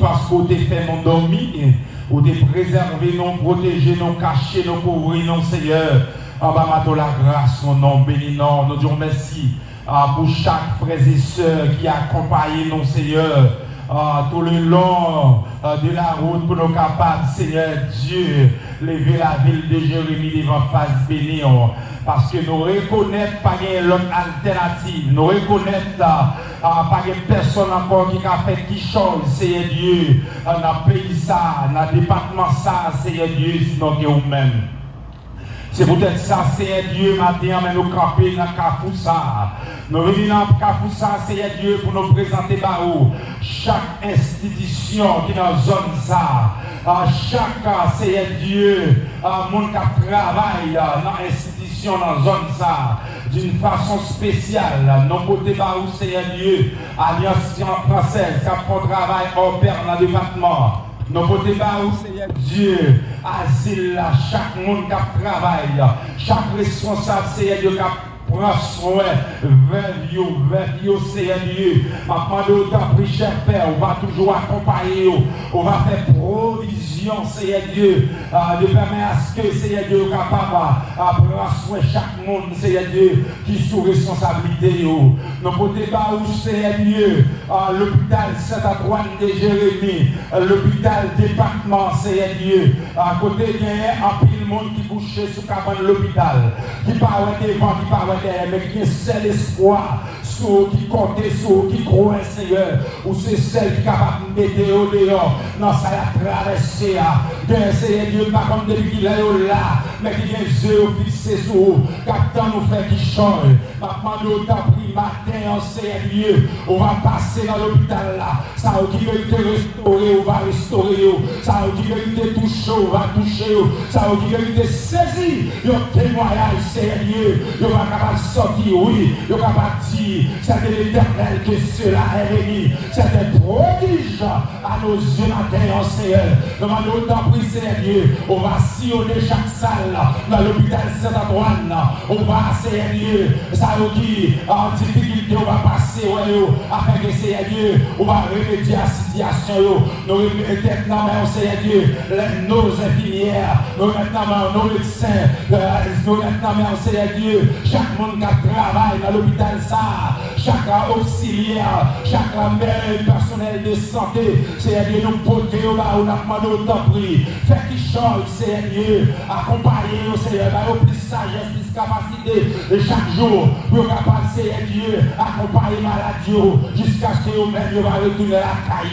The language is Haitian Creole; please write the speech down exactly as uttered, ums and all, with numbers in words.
paske w te fè nou dòmi, ou te prezève nou, pwoteje nou, kache nou, kouvri nou, Seyè, anba manto lagras ou, non, beni non. Nou di w mèsi, ah, pou chak frè e sè ki akonpaye nou, Seyè, ah, tou le lon, ah, de la wout pou nou kapab, Seyè Dye, leve lavil de Jeremi devan fas beni w. Paske nou rekonèt pa gen lòt altènativ. Nou rekonèt, ah, ah, pa gen pèsonn ankò ki ka fè kichòy, Seyè Dye, ah, nan peyi sa, nan depatman sa, Seyè Dye, sinon ke ou menm. Se poutèt sa, Seyè Dye, maten an, men nou kanpe nan kafou sa a. Nou vini nan kafou sa a, Seyè Dye, pou nou prezante ba ou chak enstitisyon ki nan zòn sa a, chak, ah, Seyè Dye, ah, moun k ap travay, ah, nan enstitisyon nan zòn sa a. D'une façon spéciale, nou pote ba ou, Seyè Dye, Alyans Fransèz k ap fè yon travay hors pair nan depatman. Nou pote ba ou, Seyè Dye, azil la, chak moun k ap travay, chak responsab, Seyè Dye, k ap pran swen vèv yo, vèv yo, Seyè Dye. M ap mande w, tanpri, chè Pè, ou va toujou akonpaye yo, ou va fè pwovizyon, Seyè Dye, ah, de pèmèt aske, Seyè Dye, yo kapab, ah, pran swen chak moun, Seyè Dye, ki sou responsablite yo. Nou pote ba ou, Seyè Dye, ah, lopital Sent Antwàn de Jeremi, ah, lopital depatman, Seyè Dye, ah, kote genyen anpil moun ki kouche sou kabann lopital, ki pa wè devan, ki pa wè dèyè, men ki gen sèl espwa sou ou, ki konte sou ou, ki kwè, Seyè, ou se sèl ki kapab mete yo deyò nan sa y ap travèse a. Genyen, Seyè Dye, m pa konn depi kilè yo la, men ki gen zye yo fikse sou ou, k ap tann ou fè kichòy. M ap mande w, tanpri, maten an, Seyè Dye, ou va pase nan lopital la. Sa yo ki merite restore, ou va restore yo. Sa yo ki merite touche, ou va touche yo. Sa yo ki merite sezi yon temwayaj, Seyè Dye, yo va kapab sòti, wi, yo kapab di, c'est de l'Éternel que cela est venu. C'est un prodige à nos yeux maten an, Seyè. Nou mande w, tanpri, Seyè Dye, ou va siyone chak sal nan lopital Sent Antwàn. Ou va, Seyè Dye, sa yo ki an difikilte, ou va pase wè yo, afin ke, Seyè Dye, ou va remedye a sitiyasyon yo. Nou remèt nan men w, Seyè Dye, lè, nos enfimyè, nou remèt nan men w, nos medsen, euh, nou remèt nan men w, Seyè Dye, chak moun k ap travay nan lopital sa a, chak, euh, oksilyè, chak, euh, pèsonèl de sante, Seyè Dye, nou pote yo ba ou, n ap mande w, tanpri, fè kichòy, Seyè Dye, akonpaye yo, Seyè, ba yo plis sajès, plis kapasite, e chak jou, pou yo kapab, Seyè Dye, akonpaye malad yo, jiskaske yo menm yo va retounen lakay yo.